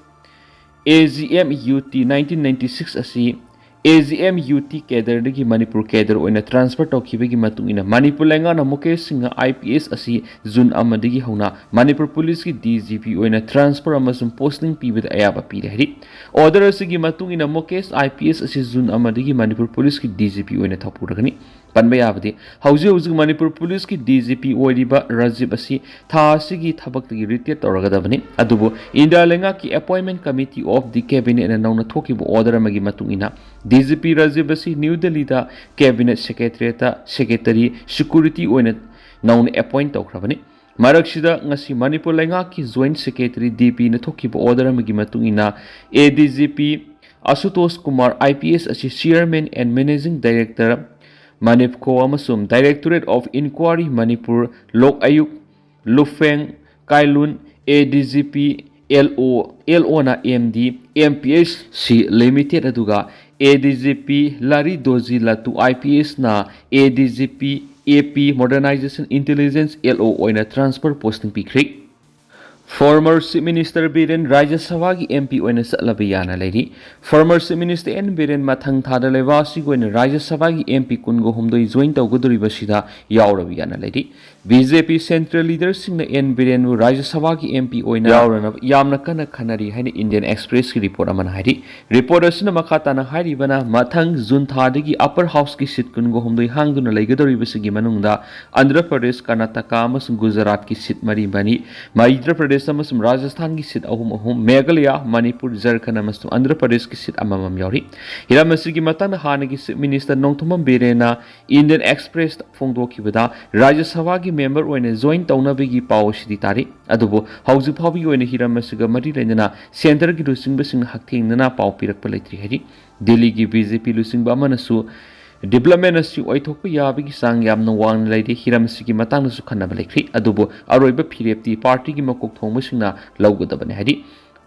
A G M U T nineteen ninety six ꯑꯁꯤ A G M U T ꯀꯦꯗꯔꯗꯒꯤ ꯃꯅꯤꯄꯨꯔ ꯀꯦꯗꯔ ꯑꯣꯏꯅ ꯇ꯭ꯔꯥꯟꯁꯐꯔ ꯇꯧꯈꯤꯕꯒꯤ ꯃꯇꯨꯡ ꯏꯟꯅ ꯃꯅꯤꯄꯨꯔ ꯂꯩꯉꯥꯛꯅ ꯃꯨꯀꯦꯁ ꯁꯤꯡꯍ ꯑꯥꯏ ꯄꯤ ꯑꯦꯁ ꯑꯁꯤ ꯖꯨꯟ ꯑꯃꯗꯒꯤ ꯍꯧꯅ ꯃꯅꯤꯄꯨꯔ ꯄꯨꯂꯤꯁꯀꯤ ꯗꯤ ꯖꯤ ꯄꯤ ꯑꯣꯏꯅ ꯇ꯭ꯔꯥꯟꯁꯐꯔ ꯑꯃꯁꯨꯡ ꯄꯣꯁꯇꯤꯡ ꯄꯤꯕꯗ ꯑꯌꯥꯕ ꯄꯤꯔꯦ ꯍꯥꯏꯔꯤ꯫ ꯑꯣꯔꯗꯔ ꯑꯁꯤꯒꯤ ꯃꯇꯨꯡ ꯏꯟꯅ ꯃꯨꯀꯦꯁ ꯑꯥꯏ ꯄꯤ ꯑꯦꯁ ꯑꯁꯤ ꯖꯨꯟ ꯑꯃꯗꯒꯤ ꯃꯅꯤꯄꯨꯔ ꯄꯨꯂꯤꯁꯀꯤ ꯗꯤ ꯖꯤ ꯄꯤ ꯑꯣꯏꯅ ꯊꯧ ꯄꯨꯔꯒꯅꯤ꯫ ꯄꯟꯕ ꯌꯥꯕꯗꯤ, ꯍꯧꯖꯤꯛ ꯍꯧꯖꯤꯛ ꯃꯅꯤꯄꯨꯔ ꯄꯨꯂꯤꯁꯀꯤ ꯗꯤ ꯖꯤ ꯄꯤ ꯑꯣꯏꯔꯤꯕ ꯔꯥꯖꯤꯕ ꯑꯁꯤ ꯊꯥ ꯑꯁꯤꯒꯤ ꯊꯕꯛꯇꯒꯤ ꯔꯤꯇꯌꯔ ꯇꯧꯔꯒꯗꯕꯅꯤ꯫ ꯑꯗꯨꯕꯨ ꯏꯟꯗꯤꯌꯥ ꯂꯩꯉꯥꯛꯀꯤ Appointment Committee of the Cabinetꯅ ꯅꯧꯅ ꯊꯣꯛꯈꯤꯕ ꯑꯣꯔꯗꯔ ꯑꯃꯒꯤ ꯃꯇꯨꯡ ꯏꯟꯅ ꯗꯤ ꯖꯤ ꯄꯤ ꯔꯥꯖꯤꯕ ꯑꯁꯤ ꯅ꯭ꯌꯨ ꯗꯦꯜꯂꯤꯗ Cabinet Secretariatꯇ Secretary Security ꯑꯣꯏꯅ ꯅꯧꯅ ꯑꯦꯄꯣꯏꯟꯠ ꯇꯧꯈ꯭ꯔꯕꯅꯤ꯫ ꯃꯔꯛꯁꯤꯗ ꯉꯁꯤ ꯃꯅꯤꯄꯨꯔ ꯂꯩꯉꯥꯛꯀꯤ Joint Secretary, D Pꯅ ꯊꯣꯛꯈꯤꯕ ꯑꯣꯔꯗꯔ ꯑꯃꯒꯤ ꯃꯇꯨꯡ ꯏꯟꯅ, ꯑꯦ ꯗꯤ ꯖꯤ ꯄꯤ ꯑꯁꯨꯇꯣꯁ ꯀꯨꯃꯥꯔ ꯑꯥꯏ ꯄꯤ ꯑꯦꯁ ꯑꯁꯤ Chairman and Managing Director, MANIPCO ꯑꯃꯁꯨꯡ Directorate of Inquiry ꯃꯅꯤꯄꯨꯔ, ꯂꯣꯛ ꯑꯌꯨꯛ, ꯂꯨꯐꯦꯡ, ꯀꯥꯏꯂꯨꯟ, A D G P, L O, L ꯑꯣꯅ M D, M P S C limited, ꯑꯗꯨꯒ A D G P Lhari Dorji Lhatoo I P ꯑꯦꯁꯅ A D G P, A P, Modernization Intelligence, L O ꯑꯣꯏꯅ transfer posting ꯄꯤꯈ꯭ꯔꯦ꯫ Former Chief Minister Biren Rajya ꯁꯚꯥꯒꯤ M P ꯑꯣꯏꯅ ꯆꯠꯂꯕ ꯌꯥꯅ ꯂꯩꯔꯤ꯫ Former Chief Minister N Biren ꯃꯊꯪ ꯊꯥꯗ ꯂꯩꯕꯥꯛ ꯑꯁꯤꯒꯤ ꯑꯣꯏꯅ ꯔꯥꯖ꯭ꯌ ꯁꯚꯥꯒꯤ ꯑꯦꯝ ꯄꯤ ꯀꯨꯟꯒ ꯍꯨꯝꯗꯣꯏ join ꯇꯧꯒꯗꯧꯔꯤꯕꯁꯤꯗ ꯌꯥꯎꯔꯕ ꯌꯥꯅ ꯂꯩꯔꯤ꯫ ꯕꯤ ꯖꯦ ꯄꯤ central leaderꯁꯤꯡꯅ ꯑꯦꯟ ꯕꯤꯔꯦꯟꯕꯨ ꯔꯥꯖ꯭ꯌ ꯁꯚꯥꯒꯤ ꯑꯦꯝ ꯄꯤ ꯑꯣꯏꯅ ꯌꯥꯎꯔꯅꯕ ꯌꯥꯝꯅ ꯀꯟꯅ ꯈꯟꯅꯔꯤ ꯍꯥꯏꯅ Indian Expressꯀꯤ report ꯑꯃꯅ ꯍꯥꯏꯔꯤ꯫ Report ꯑꯁꯤꯅ ꯃꯈꯥ ꯇꯥꯅ ꯍꯥꯏꯔꯤꯕꯅ, ꯃꯊꯪ ꯖꯨꯟ ꯊꯥꯗꯒꯤ Upper Houseꯀꯤ seat ꯀꯨꯟꯒ ꯍꯨꯝꯗꯣꯏ ꯍꯥꯡꯗꯨꯅ ꯂꯩꯒꯗꯧꯔꯤꯕꯁꯤꯒꯤ ꯃꯅꯨꯡꯗ ꯑꯟꯙ꯭ꯔ ꯄ꯭ꯔꯗꯦꯁ, ꯀꯔꯅꯥꯇꯀꯥ ꯑꯃꯁꯨꯡ ꯒꯨꯖꯔꯥꯠꯀꯤ seat ꯃꯔꯤ ꯃꯔꯤ, ꯃꯙ꯭ꯌ ꯄ꯭ꯔꯗꯦꯁ ꯑꯃꯁꯨꯡ ꯔꯥꯖꯁꯊꯥꯟꯒꯤ seat ꯑꯍꯨꯝ ꯑꯍꯨꯝ, ꯃꯦꯘꯥꯂꯌꯥ, ꯃꯅꯤꯄꯨꯔ, ꯖꯔꯈꯟꯗ ꯑꯃꯁꯨꯡ ꯑꯟꯙ꯭ꯔ ꯄ꯭ꯔꯗꯦꯁꯀꯤ seat ꯑꯃꯃꯝ ꯌꯥꯎꯔꯤ꯫ ꯍꯤꯔꯝ ꯑꯁꯤꯒꯤ ꯃꯇꯥꯡꯗ ꯍꯥꯟꯅꯒꯤ Chief Minister ꯅꯣꯡꯊꯣꯝꯕꯝ ꯕꯤꯔꯦꯟꯅ Indian Expressꯇ ꯐꯣꯡꯗꯣꯛꯈꯤꯕꯗ, ꯔꯥꯖ꯭ꯌ ꯁꯚꯥꯒꯤ member ꯑꯣꯏꯅ join ꯇꯧꯅꯕꯒꯤ ꯄꯥꯎ ꯑꯁꯤꯗꯤ ꯇꯥꯔꯤ꯫ ꯑꯗꯨꯕꯨ ꯍꯧꯖꯤꯛ ꯐꯥꯎꯕꯒꯤ ꯑꯣꯏꯅ ꯍꯤꯔꯝ ꯑꯁꯤꯒ ꯃꯔꯤ ꯂꯩꯅꯅ centreꯒꯤ ꯂꯨꯆꯤꯡꯕꯁꯤꯡꯅ ꯍꯛꯊꯦꯡꯅꯅ ꯄꯥꯎ ꯄꯤꯔꯛꯄ ꯂꯩꯇ꯭ꯔꯤ ꯍꯥꯏꯔꯤ꯫ ꯗꯤꯜꯂꯤꯒꯤ ꯕꯤ ꯖꯦ ꯄꯤ ꯂꯨꯆꯤꯡꯕ ꯑꯃꯅꯁꯨ development ꯑꯁꯤ ꯑꯣꯏꯊꯣꯛꯄ ꯌꯥꯕꯒꯤ ꯆꯥꯡ ꯌꯥꯝꯅ ꯋꯥꯡꯅ ꯂꯩꯔꯤ, ꯍꯤꯔꯝ ꯑꯁꯤꯒꯤ ꯃꯇꯥꯡꯗꯁꯨ ꯈꯟꯅꯕ ꯂꯩꯈ꯭ꯔꯤ꯫ ꯑꯗꯨꯕꯨ ꯑꯔꯣꯏꯕ ꯐꯤꯔꯦꯞꯇꯤ partyꯒꯤ ꯃꯀꯣꯛ ꯊꯣꯡꯕꯁꯤꯡꯅ ꯂꯧꯒꯗꯕꯅꯤ ꯍꯥꯏꯔꯤ꯫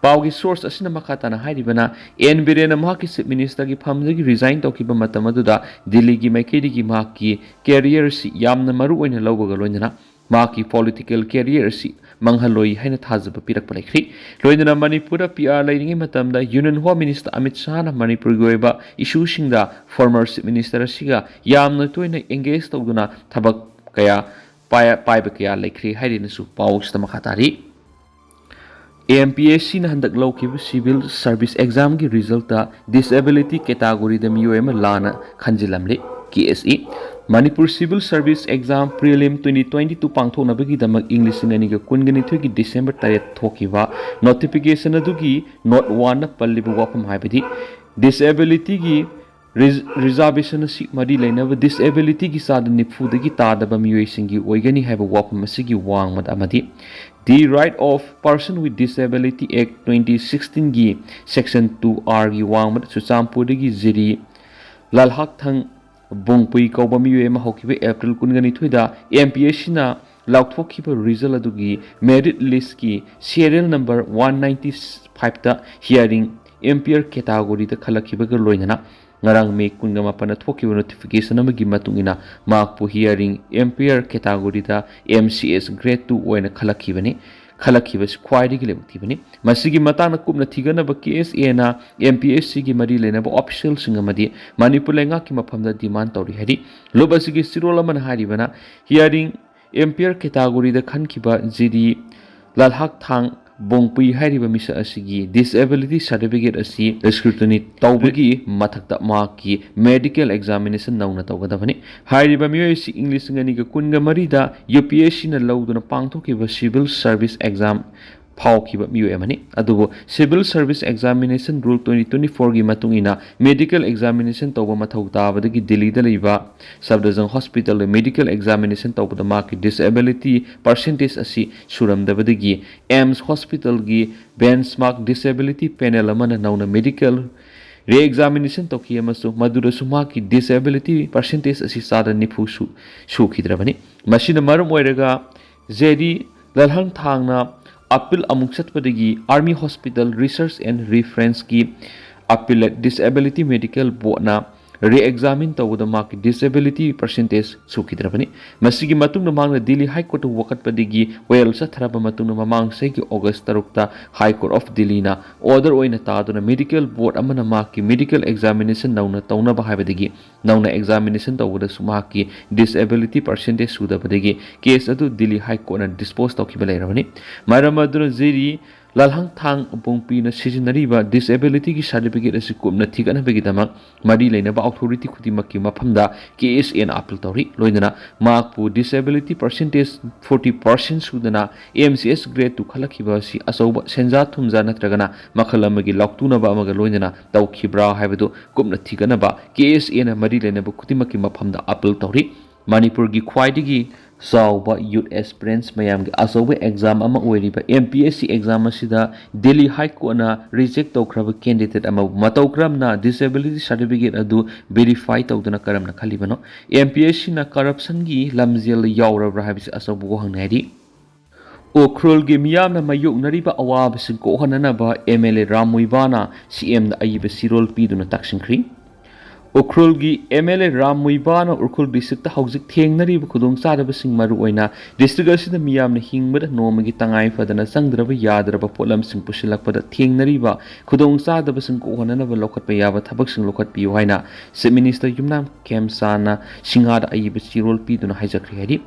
ꯄꯥꯎꯒꯤ source ꯑꯁꯤꯅ ꯃꯈꯥ ꯇꯥꯅ ꯍꯥꯏꯔꯤꯕꯅ, ꯑꯦꯟ ꯕꯤꯔꯦꯟꯅ ꯃꯍꯥꯛꯀꯤ Chief Ministerꯒꯤ ꯐꯝꯗꯒꯤ resign ꯇꯧꯈꯤꯕ ꯃꯇꯝ ꯑꯗꯨꯗ ꯗꯤꯜꯂꯤꯒꯤ ꯃꯥꯏꯀꯩꯗꯒꯤ ꯃꯍꯥꯛꯀꯤ career ꯑꯁꯤ ꯌꯥꯝꯅ ꯃꯔꯨ ꯑꯣꯏꯅ ꯂꯧꯕꯒ ꯂꯣꯏꯅꯅ ꯃꯍꯥꯛꯀꯤ political career ꯑꯁꯤ ꯃꯥꯡꯍꯜꯂꯣꯏ ꯍꯥꯏꯅ ꯊꯥꯖꯕ ꯄꯤꯔꯛꯄ ꯂꯩꯈ꯭ꯔꯤ꯫ ꯂꯣꯏꯅꯅ ꯃꯅꯤꯄꯨꯔꯗ ꯄꯤ ꯑꯥꯔ ꯂꯩꯔꯤꯉꯩ ꯃꯇꯝꯗ Union Home Minister ꯑꯃꯤꯠ ꯁꯥꯍꯅ ꯃꯅꯤꯄꯨꯔꯒꯤ ꯑꯣꯏꯕ ꯏꯁꯨꯁꯤꯡꯗ former Chief Minister ꯑꯁꯤꯒ ꯌꯥꯝꯅ ꯇꯣꯏꯅ engage ꯇꯧꯗꯨꯅ ꯊꯕꯛ ꯀꯌꯥ ꯄꯥꯏ-, ꯄꯥꯏꯕ ꯀꯌꯥ ꯂꯩꯈ꯭ꯔꯦ ꯍꯥꯏꯗꯨꯅꯁꯨ ꯄꯥꯎꯁꯤꯗ ꯃꯈꯥ ꯇꯥꯔꯤ꯫ ꯑꯦ ꯑꯦꯝ ꯄꯤ ꯑꯦꯁ ꯁꯤꯅ ꯍꯟꯗꯛ ꯂꯧꯈꯤꯕ civil service examꯒꯤ resultꯇ disability categoryꯗ ꯃꯤꯑꯣꯏ ꯑꯃ ꯂꯥꯟꯅ ꯈꯟꯖꯤꯜꯂꯝꯂꯤ꯫ K S E. Manipur Civil Service Exam Prelim twenty twenty two ꯄꯥꯡꯊꯣꯛꯅꯕꯒꯤꯗꯃꯛ ꯏꯪ ꯂꯤꯁꯤꯡ ꯑꯅꯤꯒ ꯀꯨꯟꯒ ꯅꯤꯊꯣꯏꯒꯤ December ꯇꯔꯦꯠ ꯊꯣꯛꯈꯤꯕ notification ꯑꯗꯨꯒꯤ note oneꯗ ꯄꯜꯂꯤꯕ ꯋꯥꯐꯝ ꯍꯥꯏꯕꯗꯤ disabilityꯒꯤ ꯔꯤꯖ-, reservation ꯑꯁꯤ ꯃꯔꯤ ꯂꯩꯅꯕ disabilityꯒꯤ ꯆꯥꯗ ꯅꯤꯐꯨꯗꯒꯤ ꯇꯥꯗꯕ ꯃꯤꯑꯣꯏꯁꯤꯡꯒꯤ ꯑꯣꯏꯒꯅꯤ ꯍꯥꯏꯕ ꯋꯥꯐꯝ ꯑꯁꯤꯒꯤ ꯋꯥꯡꯃꯗ ꯑꯃꯗꯤ The Right of Person with Disability Act twenty sixteenꯒꯤ section two Rꯒꯤ ꯋꯥꯡꯃꯗ ꯆꯨꯔꯆꯥꯟꯄꯨꯔꯗꯒꯤ ꯖꯤꯔꯤ ꯂꯥꯜꯍꯥꯛꯊꯥꯡ ꯕꯣꯡꯄꯨꯏ ꯀꯧꯕ ꯃꯤꯑꯣꯏ ꯑꯃ ꯍꯧꯈꯤꯕ April ꯀꯨꯟꯒ ꯅꯤꯊꯣꯏꯗ ꯑꯦꯝ ꯄꯤ ꯑꯦꯁ ꯁꯤꯅ ꯂꯥꯎꯊꯣꯛꯈꯤꯕ result ꯑꯗꯨꯒꯤ merit listꯀꯤ serial number one ninety fiveꯇ hearing impaired categoryꯗ ꯈꯜꯂꯛꯈꯤꯕꯒ ꯂꯣꯏꯅꯅ ꯉꯔꯥꯡ May ꯀꯨꯟꯒ ꯃꯥꯄꯟꯗ ꯊꯣꯛꯈꯤꯕ notification ꯑꯃꯒꯤ ꯃꯇꯨꯡ ꯏꯟꯅ ꯃꯍꯥꯛꯄꯨ hearing impaired categoryꯗ M C S grade two ꯑꯣꯏꯅ ꯈꯜꯂꯛꯈꯤꯕꯅꯤ꯫ ꯈꯜꯂꯛꯈꯤꯕꯁꯤ ꯈ꯭ꯋꯥꯏꯗꯒꯤ ꯂꯥꯏꯕꯛ ꯊꯤꯕꯅꯤ꯫ ꯃꯁꯤꯒꯤ ꯃꯇꯥꯡꯗ ꯀꯨꯞꯅ ꯊꯤꯒꯠꯅꯕ K S Aꯅ M P S Cꯒꯤ ꯃꯔꯤ ꯂꯩꯅꯕ officialꯁꯤꯡ ꯑꯃꯗꯤ ꯃꯅꯤꯄꯨꯔ ꯂꯩꯉꯥꯛꯀꯤ ꯃꯐꯝꯗ demand ꯇꯧꯔꯤ ꯍꯥꯏꯔꯤ꯫ ꯂꯨꯞ ꯑꯁꯤꯒꯤ ꯆꯦꯔꯣꯜ ꯑꯃꯅ ꯍꯥꯏꯔꯤꯕꯅ hearing impaired categoryꯗ ꯈꯟꯈꯤꯕ ꯖꯤꯔꯤ ꯂꯥꯜꯍꯥꯛꯊꯥꯡ ꯕꯣꯡꯄꯨꯏ ꯍꯥꯏꯔꯤꯕ ꯃꯤꯁꯛ ꯑꯁꯤꯒꯤ disability certificate ꯑꯁꯤ scrutiny ꯇꯧꯕꯒꯤ ꯃꯊꯛꯇ ꯃꯍꯥꯛꯀꯤ medical examination ꯅꯧꯅ ꯇꯧꯒꯗꯕꯅꯤ꯫ ꯍꯥꯏꯔꯤꯕ ꯃꯤꯑꯣꯏ ꯑꯁꯤ ꯏꯪ ꯂꯤꯁꯤꯡ ꯑꯅꯤꯒ ꯀꯨꯟꯒ ꯃꯔꯤꯗ U P S Cꯅ ꯂꯧꯗꯨꯅ ꯄꯥꯡꯊꯣꯛꯈꯤꯕ civil service exam ꯐꯥꯎꯈꯤꯕ ꯃꯤꯑꯣꯏ ꯑꯃꯅꯤ꯫ ꯑꯗꯨꯕꯨ Civil Service Examination Rule twenty twenty fourꯒꯤ ꯃꯇꯨꯡ ꯏꯟꯅ medical examination ꯇꯧꯕ ꯃꯊꯧ ꯇꯥꯕꯗꯒꯤ ꯗꯤꯜꯂꯤꯗ ꯂꯩꯕ ꯁꯐꯗꯔꯖꯪ hospitalꯗ medical examination ꯇꯧꯕꯗ ꯃꯍꯥꯛꯀꯤ disability percentage ꯑꯁꯤ ꯁꯨꯔꯝꯗꯕꯗꯒꯤ AIIMS hospitalꯒꯤ benchmark disability panel ꯑꯃꯅ ꯅꯧꯅ medical re-examination ꯇꯧꯈꯤ ꯑꯃꯁꯨꯡ ꯃꯗꯨꯗꯁꯨ ꯃꯍꯥꯛꯀꯤ disability percentage ꯑꯁꯤ ꯆꯥꯗ ꯅꯤꯐꯨ ꯁꯨ-, ꯁꯨꯈꯤꯗ꯭ꯔꯕꯅꯤ꯫ ꯃꯁꯤꯅ ꯃꯔꯝ ꯑꯣꯏꯔꯒ ꯖꯦꯔꯤ ꯂꯥꯜꯍꯥꯛꯊꯥꯡꯅ appeal ꯑꯃꯨꯛ ꯆꯠꯄꯗꯒꯤ Army Hospital Research and Referenceꯀꯤ Appellate Disability Medical Boardꯅ re-examine ꯇꯧꯕꯗ ꯃꯍꯥꯛꯀꯤ disability percentage ꯁꯨꯈꯤꯗ꯭ꯔꯕꯅꯤ꯫ ꯃꯁꯤꯒꯤ ꯃꯇꯨꯡꯗ ꯃꯍꯥꯛꯅ ꯗꯤꯜꯂꯤ High Court ꯇ ꯋꯥꯀꯠꯄꯗꯒꯤ ꯋꯥꯌꯦꯜ ꯆꯠꯊꯔꯕ ꯃꯇꯨꯡꯗ ꯃꯃꯥꯡ ꯆꯍꯤꯒꯤ August ꯇꯔꯨꯛꯇ High Court of Delhi ꯅ order ꯑꯣꯏꯅ ꯇꯥꯗꯨꯅ medical board ꯑꯃꯅ ꯃꯍꯥꯛꯀꯤ medical examination ꯅꯧꯅ ꯇꯧꯅꯕ ꯍꯥꯏꯕꯗꯒꯤ ꯅꯧꯅ examination ꯇꯧꯕꯗꯁꯨ ꯃꯍꯥꯛꯀꯤ disability percentage ꯁꯨꯗꯕꯗꯒꯤ case ꯑꯗꯨ ꯗꯤꯜꯂꯤ High Court ꯅ dispose ꯇꯧꯈꯤꯕ ꯂꯩꯔꯕꯅꯤ꯫ ꯃꯔꯝ ꯑꯗꯨꯅ ꯖꯤꯔꯤ ꯂꯥꯜꯍꯪꯊꯥꯡ ꯄꯣꯡꯄꯤꯅ ꯁꯤꯖꯤꯟꯅꯔꯤꯕ disability ꯒꯤ certificate ꯑꯁꯤ ꯀꯨꯞꯅ ꯊꯤꯒꯠꯅꯕꯒꯤꯗꯃꯛ ꯃꯔꯤ ꯂꯩꯅꯕ authority ꯈꯨꯗꯤꯡꯃꯛꯀꯤ ꯃꯐꯝꯗ ꯀꯦ ꯑꯦꯁ ꯑꯦꯅ appeal ꯇꯧꯔꯤ꯫ ꯂꯣꯏꯅꯅ ꯃꯍꯥꯛꯄꯨ disability percentage forty percent ꯁꯨꯗꯅ M C S grade two ꯈꯜꯂꯛꯈꯤꯕ ꯑꯁꯤ ꯑꯆꯧꯕ ꯁꯦꯟꯖꯥ ꯊꯨꯝꯖꯥ ꯅꯠꯇ꯭ꯔꯒꯅ ꯃꯈꯜ ꯑꯃꯒꯤ ꯂꯥꯎꯇꯨꯅꯕ ꯑꯃꯒ ꯂꯣꯏꯅꯅ ꯇꯧꯈꯤꯕ꯭ꯔꯥ ꯍꯥꯏꯕꯗꯨ ꯀꯨꯞꯅ ꯊꯤꯒꯠꯅꯕ ꯀꯦ ꯑꯦꯁ ꯑꯦꯅ ꯃꯔꯤ ꯂꯩꯅꯕ ꯈꯨꯗꯤꯡꯃꯛꯀꯤ ꯃꯐꯝꯗ appeal ꯇꯧꯔꯤ꯫ ꯃꯅꯤꯄꯨꯔꯒꯤ ꯈ꯭ꯋꯥꯏꯗꯒꯤ ꯆꯥꯎꯕ youth aspirants ꯃꯌꯥꯝꯒꯤ ꯑꯆꯧꯕ exam ꯑꯃ ꯑꯣꯏꯔꯤꯕ ꯑꯦꯝ ꯄꯤ ꯑꯦꯁ ꯁꯤ exam ꯑꯁꯤꯗ ꯗꯤꯜꯂꯤ High Court ꯅ reject ꯇꯧꯈ꯭ꯔꯕ candidate ꯑꯃꯕꯨ ꯃꯇꯧ ꯀꯔꯝꯅ disability certificate ꯑꯗꯨ verify ꯇꯧꯗꯨꯅ ꯀꯔꯝꯅ ꯈꯜꯂꯤꯕꯅꯣ? ꯑꯦꯝ ꯄꯤ ꯑꯦꯁ ꯁꯤꯅ corruption ꯒꯤ ꯂꯝꯖꯦꯜꯗ ꯌꯥꯎꯔꯕ꯭ꯔꯥ ꯍꯥꯏꯕꯁꯤ ꯑꯆꯧꯕ ꯋꯥꯍꯪꯅꯤ ꯍꯥꯏꯔꯤ꯫ ꯎꯈ꯭ꯔꯨꯜꯒꯤ ꯃꯤꯌꯥꯝꯅ ꯃꯥꯌꯣꯛꯅꯔꯤꯕ ꯑꯋꯥꯕꯁꯤꯡ ꯀꯣꯛꯍꯟꯅꯅꯕ ꯑꯦꯝ ꯑꯦꯜ ꯑꯦ ꯔꯥꯝ ꯃꯨꯏꯕꯥꯅ ꯁꯤ ꯑꯦꯝꯗ ꯑꯏꯕ ꯆꯦꯔꯣꯜ ꯄꯤꯗꯨꯅ ꯇꯛꯁꯤꯟꯈ꯭ꯔꯤ꯫ ꯎꯈ꯭ꯔꯨꯜꯒꯤ ꯑꯦꯝ ꯑꯦꯜ ꯑꯦ ꯔꯥꯝ ꯃꯨꯏꯕꯥꯅ ꯎꯈ꯭ꯔꯨꯜ district ꯇ ꯍꯧꯖꯤꯛ ꯊꯦꯡꯅꯔꯤꯕ ꯈꯨꯗꯣꯡꯆꯥꯗꯕꯁꯤꯡ, ꯃꯔꯨꯑꯣꯏꯅ district ꯑꯁꯤꯗ ꯃꯤꯌꯥꯝꯅ ꯍꯤꯡꯕꯗ ꯅꯣꯡꯃꯒꯤ ꯇꯉꯥꯏ ꯐꯗꯅ ꯆꯪꯗ꯭ꯔꯕ ꯌꯥꯗ꯭ꯔꯕ ꯄꯣꯠꯂꯝꯁꯤꯡ ꯄꯨꯁꯤꯜꯂꯛꯄꯗ ꯊꯦꯡꯅꯔꯤꯕ ꯈꯨꯗꯣꯡꯆꯥꯗꯕꯁꯤꯡ ꯀꯣꯛꯍꯟꯅꯅꯕ ꯂꯧꯈꯠꯄ ꯌꯥꯕ ꯊꯕꯛꯁꯤꯡ ꯂꯧꯈꯠꯄꯤꯌꯨ ꯍꯥꯏꯅ Chief Minister ꯌꯨꯝꯅꯥꯝ ꯈꯦꯝꯆꯥꯟꯅ ꯁꯤꯡꯍꯥꯗ ꯑꯏꯕ ꯆꯦꯔꯣꯜ ꯄꯤꯗꯨꯅ ꯍꯥꯏꯖꯈ꯭ꯔꯦ ꯍꯥꯏꯔꯤ꯫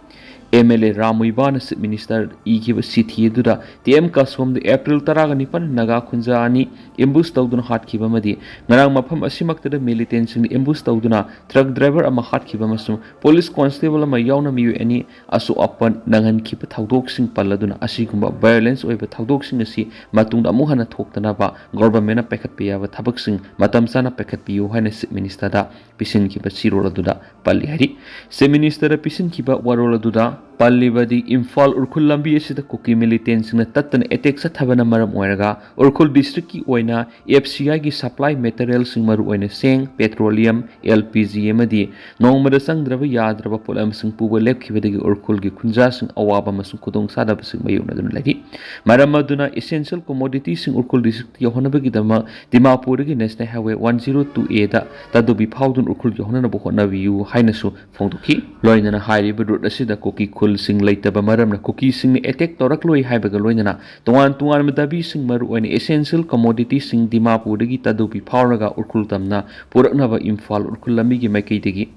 ꯑꯦꯝ ꯑꯦꯜ ꯑꯦ ꯔꯥꯝ ꯃꯨꯏꯕꯥꯅ Chief Minister ꯏꯈꯤꯕ ꯆꯤꯊꯤ ꯑꯗꯨꯗ ꯇꯤ ꯑꯦꯝ ꯀꯥꯁꯣꯝꯗ ꯑꯦꯄ꯭ꯔꯤꯜ ꯇꯔꯥꯒ ꯅꯤꯄꯥꯟ ꯅꯥꯒꯥ ꯈꯨꯟꯖꯥ ꯑꯅꯤ ambush ꯇꯧꯗꯨꯅ ꯍꯥꯠꯈꯤꯕ ꯑꯃꯗꯤ ꯉꯔꯥꯡ ꯃꯐꯝ ꯑꯁꯤꯃꯛꯇꯗ militantꯁꯤꯡꯅ ambush ꯇꯧꯗꯨꯅ truck driver ꯑꯃ ꯍꯥꯠꯈꯤꯕ ꯑꯃꯁꯨꯡ police constable ꯑꯃ ꯌꯥꯎꯅ ꯃꯤꯑꯣꯏ ꯑꯅꯤ ꯑꯁꯣꯛ ꯑꯄꯟ ꯅꯪꯍꯟꯈꯤꯕ ꯊꯧꯗꯣꯛꯁꯤꯡ ꯄꯜꯂꯗꯨꯅ ꯑꯁꯤꯒꯨꯝꯕ violence ꯑꯣꯏꯕ ꯊꯧꯗꯣꯛꯁꯤꯡ ꯑꯁꯤ ꯃꯇꯨꯡꯗ ꯑꯃꯨꯛ ꯍꯟꯅ ꯊꯣꯛꯇꯅꯕ governmentꯅ ꯄꯥꯏꯈꯠꯄ ꯌꯥꯕ ꯊꯕꯛꯁꯤꯡ ꯃꯇꯝ ꯆꯥꯅ ꯄꯥꯏꯈꯠꯄꯤꯌꯨ ꯍꯥꯏꯅ Chief Ministerꯗ ꯄꯤꯁꯤꯟꯈꯤꯕ ꯆꯦꯔꯣꯜ ꯑꯗꯨꯗ ꯄꯜꯂꯤ ꯍꯥꯏꯔꯤ꯫ Chief Ministerꯗ ꯄꯤꯁꯤꯟꯈꯤꯕ ꯋꯥꯔꯣꯜ ꯑꯗꯨꯗ ꯄꯜꯂꯤꯕꯗꯤ ꯏꯝꯐꯥꯜ ꯎꯔꯈꯨꯜ ꯂꯝꯕꯤ ꯑꯁꯤꯗ ꯀꯨꯀꯤ ꯃꯤꯂꯤꯇꯦꯟꯁꯤꯡꯅ ꯇꯠꯇꯅ ꯑꯦꯇꯦꯛ ꯆꯠꯊꯕꯅ ꯃꯔꯝ ꯑꯣꯏꯔꯒ ꯎꯔꯈꯨꯜ ꯗꯤꯁꯇ꯭ꯔꯤꯛꯀꯤ ꯑꯣꯏꯅ ꯑꯦꯐ ꯁꯤ ꯑꯥꯏꯒꯤ ꯁꯄ꯭ꯂꯥꯏ ꯃꯦꯇꯔꯤꯌꯦꯜꯁꯤꯡ, ꯃꯔꯨꯑꯣꯏꯅ ꯆꯦꯡ, ꯄꯦꯇ꯭ꯔꯣꯂꯤꯌꯝ, ꯑꯦꯜ ꯄꯤ ꯖꯤ ꯑꯃꯗꯤ ꯅꯣꯡꯃꯗ ꯆꯪꯗ꯭ꯔꯕ ꯌꯥꯗ꯭ꯔꯕ ꯄꯣꯠꯂꯝꯁꯤꯡ ꯄꯨꯕ ꯂꯦꯞꯈꯤꯕꯗꯒꯤ ꯎꯔꯈꯨꯜꯒꯤ ꯈꯨꯟꯖꯥꯁꯤꯡ ꯑꯋꯥꯕ ꯑꯃꯁꯨꯡ ꯈꯨꯗꯣꯡꯆꯥꯗꯕꯁꯤꯡ ꯃꯥꯌꯣꯛꯅꯗꯨꯅ ꯂꯩꯔꯤ꯫ ꯃꯔꯝ ꯑꯗꯨꯅ essential commoditiesꯁꯤꯡ ꯎꯔꯈꯨꯜ ꯗꯤꯁꯇ꯭ꯔꯤꯛꯇ ꯌꯧꯍꯟꯅꯕꯒꯤꯗꯃꯛ ꯗꯤꯃꯥꯄꯨꯔꯗꯒꯤ National Highway one zero two A ꯗ ꯇꯥꯗꯨꯕꯤ ꯐꯥꯎꯗꯨꯅ ꯎꯔꯈꯨꯜ ꯌꯧꯍꯟꯅꯕ ꯍꯣꯠꯅꯕꯤꯌꯨ ꯍꯥꯏꯅꯁꯨ ꯐꯣꯡꯗꯣꯛꯈꯤ꯫ ꯂꯣꯏꯅꯅ ꯍꯥꯏꯔꯤꯕ ꯔꯨꯠ ꯑꯁꯤꯗ ꯀꯨꯀꯤ ꯈꯨꯜꯁꯤꯡ ꯂꯩꯇꯕ ꯃꯔꯝꯅ ꯀꯨꯀꯤꯁꯤꯡꯅ ꯑꯦꯇꯦꯛ ꯇꯧꯔꯛꯂꯣꯏ ꯍꯥꯏꯕꯒ ꯂꯣꯏꯅꯅ ꯇꯣꯉꯥꯟ ꯇꯣꯉꯥꯟꯕ ꯗꯥꯕꯤꯁꯤꯡ, ꯃꯔꯨꯑꯣꯏꯅ essential commoditiesꯁꯤꯡ ꯗꯤꯃꯥꯄꯨꯔꯗꯒꯤ ꯇꯥꯗꯨꯕꯤ ꯐꯥꯎꯔꯒ ꯎꯔꯈꯨꯜ ꯇꯝꯅ ꯄꯨꯔꯛꯅꯕ ꯏꯝꯐꯥꯜ ꯎꯔꯈꯨꯜ ꯂꯝꯕꯤꯒꯤ ꯃꯥꯏꯀꯩꯗꯒꯤ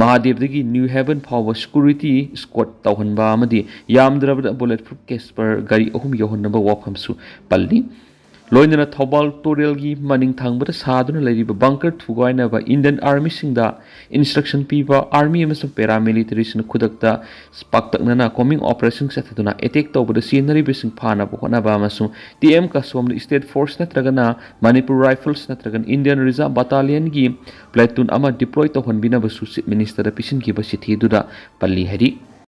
ꯃꯍꯥꯗꯦꯕꯗꯒꯤ ꯅ꯭ꯌꯨ ꯍꯦꯕꯟ ꯐꯥꯎꯕ security escort ꯇꯧꯍꯟꯕ ꯑꯃꯗꯤ ꯌꯥꯝꯗ꯭ꯔꯕꯗ bullet proof Casper ꯒꯥꯔꯤ ꯑꯍꯨꯝ ꯌꯧꯍꯟꯅꯕ ꯋꯥꯐꯝꯁꯨ ꯄꯜꯂꯤ꯫ ꯂꯣꯏꯅꯅ ꯊꯧꯕꯥꯜ ꯇꯨꯔꯦꯜꯒꯤ ꯃꯅꯤꯡ ꯊꯪꯕꯗ ꯁꯥꯗꯨꯅ ꯂꯩꯔꯤꯕ bunker ꯊꯨꯒꯥꯏꯅꯕ Indian Armyꯁꯤꯡꯗ instruction ꯄꯤꯕ, Army ꯑꯃꯁꯨꯡ paramilitaryꯁꯤꯡꯅ ꯈꯨꯗꯛꯇ ꯄꯥꯛꯇꯛꯅꯅ combing operation ꯆꯠꯊꯗꯨꯅ attack ꯇꯧꯕꯗ ꯆꯦꯟꯅꯔꯤꯕꯁꯤꯡ ꯐꯥꯅꯕ ꯍꯣꯠꯅꯕ ꯑꯃꯁꯨꯡ T M ꯀꯥꯁꯣꯝꯗ State Force ꯅꯠꯇ꯭ꯔꯒꯅ Manipur Rifles ꯅꯠꯇ꯭ꯔꯒꯅ Indian Reserve Battalionꯒꯤ platoon ꯑꯃ deploy ꯇꯧꯍꯟꯕꯤꯅꯕꯁꯨ Chief Ministerꯗ ꯄꯤꯁꯤꯟꯈꯤꯕ ꯆꯤꯊꯤ ꯑꯗꯨꯗ ꯄꯜꯂꯤ ꯍꯥꯏꯔꯤ꯫